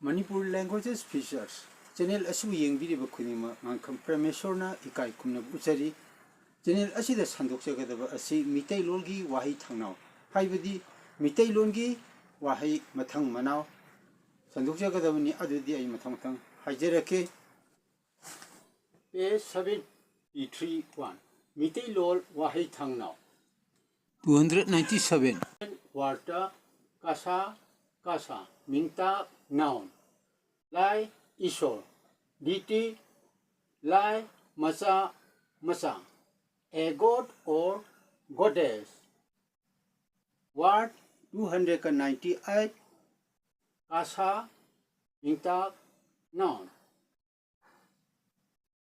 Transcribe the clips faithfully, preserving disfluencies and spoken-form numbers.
Manipur Languages Features channel ꯑꯁꯤꯕꯨ ꯌꯦꯡꯕꯤꯔꯤꯕ ꯈꯨꯗꯤꯡꯃꯛ ꯉꯥꯡꯈꯝ ꯄ꯭ꯔꯃꯦꯁꯣꯔꯅ ꯏꯀꯥꯏ ꯈꯨꯝꯅꯕ ꯎꯠꯆꯔꯤ꯫ Channel ꯑꯁꯤꯗ ꯁꯟꯗꯣꯛꯆꯒꯗꯕ ꯑꯁꯤ ꯃꯤꯇꯩꯂꯣꯟꯒꯤ ꯋꯥꯍꯩ ꯊꯥꯡꯅꯥꯎ, ꯍꯥꯏꯕꯗꯤ ꯃꯤꯇꯩꯂꯣꯟꯒꯤ ꯋꯥꯍꯩ ꯃꯊꯪ ꯃꯅꯥꯎ ꯁꯟꯗꯣꯛꯆꯒꯗꯕꯅꯤ꯫ ꯑꯗꯨꯗꯤ ꯑꯩ ꯃꯊꯪ ꯃꯊꯪ ꯍꯥꯏꯖꯔꯛꯀꯦ꯫ Page seventy-three one. ꯃꯤꯇꯩꯂꯣꯟ ꯋꯥꯍꯩ ꯊꯥꯡꯅꯥꯎ꯫ Two hundred ninety-seven. Word ꯇ ꯀꯁꯥ, ꯀꯁꯥ, ꯃꯤꯡꯇꯥꯛ, noun. ꯂꯥꯏ, ꯏꯁꯣꯔ꯫ Deity, ꯂꯥꯏ, ꯃꯆꯥ, ꯃꯆꯥ꯫ A god or goddess. Word two hundred ninety-eight. ꯀꯁꯥ, ꯃꯤꯡꯇꯥꯛ, noun.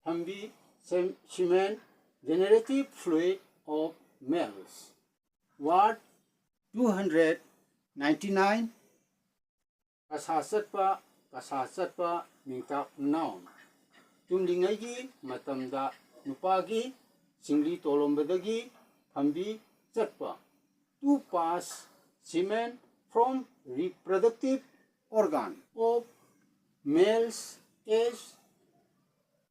ꯐꯝꯕꯤ, sem-, semen, generative fluid of males. Word two hundred ninety-nine. ꯀꯁꯥ ꯆꯠꯄ, ꯀꯁꯥ ꯆꯠꯄ, ꯃꯤꯡꯇꯥꯛ, noun. ꯇꯨꯝꯂꯤꯉꯩꯒꯤ ꯃꯇꯝꯗ ꯅꯨꯄꯥꯒꯤ ꯆꯤꯡꯂꯤ ꯇꯣꯂꯣꯝꯕꯗꯒꯤ ꯐꯝꯕꯤ ꯆꯠꯄ꯫ To pass semen from reproductive organ of males as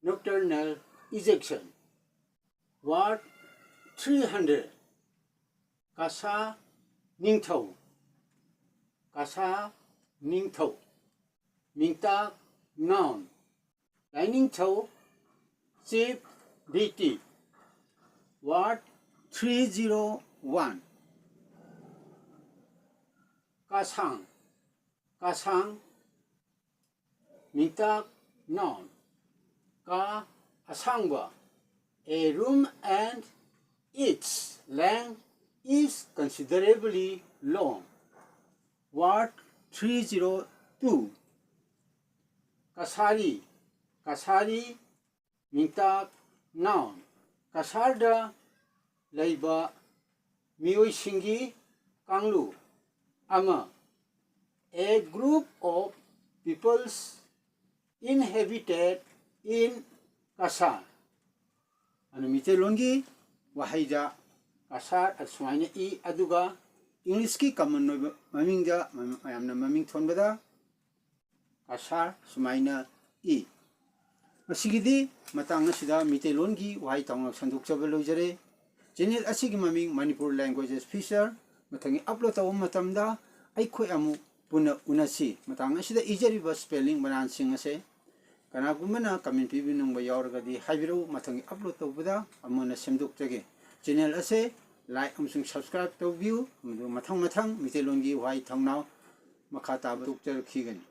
nocturnal ejection. Word three hundred. ꯀꯁꯥ ꯅꯤꯡꯊꯧ, ꯀꯁꯥ ꯅꯤꯡꯊꯧ, ꯃꯤꯡꯇꯥꯛ, noun. ꯂꯥꯏꯅꯤꯡꯊꯧ, chief deity. Word three zero one. ꯀꯁꯥꯡ, ꯀꯁꯥꯡ, ꯃꯤꯡꯇꯥꯛ, noun. ꯀꯥ, ꯑꯁꯥꯡꯕ. A room and its length is considerably long. Word three zero two. ꯀꯁꯥꯔꯤ, ꯀꯁꯥꯔꯤ, ꯃꯤꯡꯇꯥꯛ, noun. ꯀꯁꯥꯔꯗ ꯂꯩꯕ ꯃꯤꯑꯣꯏꯁꯤꯡꯒꯤ ꯀꯥꯡꯂꯨꯞ ꯑꯃ꯫ A group of peoples inhabited in Kasar. ꯑꯗꯨ ꯃꯤꯇꯩꯂꯣꯟꯒꯤ ꯋꯥꯍꯩꯗ ꯀꯁꯥꯔ ꯑꯁꯨꯃꯥꯏꯅ E, ꯑꯗꯨꯒ English ꯀꯤ common ꯑꯣꯏꯕ ꯃꯃꯤꯡꯗ ꯃꯌꯥꯝꯅ ꯃꯃꯤꯡ ꯊꯣꯟꯕꯗ ꯑꯁꯥꯔ ꯁꯨꯃꯥꯏꯅ ꯏ꯫ ꯉꯁꯤꯒꯤꯗꯤ ꯃꯇꯥꯡ ꯑꯁꯤꯗ ꯃꯤꯇꯩꯂꯣꯟꯒꯤ ꯋꯥꯍꯩ ꯊꯧꯅꯥ ꯁꯟꯗꯣꯛꯆꯕ ꯂꯣꯏꯖꯔꯦ꯫ ꯆꯦꯅꯦꯜ ꯑꯁꯤꯒꯤ ꯃꯃꯤꯡ ꯃꯅꯤꯄꯨꯔ ꯂꯦꯡꯒ꯭ꯋꯦꯖꯦꯁ ꯐꯤꯆꯔ꯫ ꯃꯊꯪꯒꯤ ꯑꯞꯂꯣꯗ ꯇꯧꯕ ꯃꯇꯝꯗ ꯑꯩꯈꯣꯏ ꯑꯃꯨꯛ ꯄꯨꯟꯅ ꯎꯅꯁꯤ꯫ ꯃꯇꯥꯡ ꯑꯁꯤꯗ ꯏꯖꯔꯤꯕ ꯁ꯭ꯄꯦꯂꯤꯡ ꯕꯅꯥꯟꯁꯤꯡ ꯑꯁꯦ ꯀꯅꯥꯒꯨꯝꯕꯅ ꯀꯃꯦꯟ ꯄꯤꯕꯤꯅꯤꯡꯕ ꯌꯥꯎꯔꯒꯗꯤ ꯍꯥꯏꯕꯤꯔꯛꯎ꯫ ꯃꯊꯪꯒꯤ ꯑꯞꯂꯣꯗ ꯇꯧꯕꯗ ꯑꯃꯨꯛ ꯍꯟꯅ ꯁꯦꯝꯗꯣꯛꯆꯒꯦ꯫ ꯆꯦꯅꯦꯜ ꯑꯁꯦ ꯂꯥꯏꯛ ꯑꯃꯁꯨꯡ ꯁꯕꯁꯀ꯭ꯔꯥꯏꯕ ꯇꯧꯕꯤꯌꯨ꯫ ꯑꯗꯨ ꯃꯊꯪ ꯃꯊꯪ ꯃꯤꯇꯩꯂꯣꯟꯒꯤ ꯋꯥꯍꯩ ꯊꯧꯅꯥ ꯃꯈꯥ ꯇꯥꯕ ꯇꯣꯛꯆꯔꯛꯈꯤꯒꯅꯤ꯫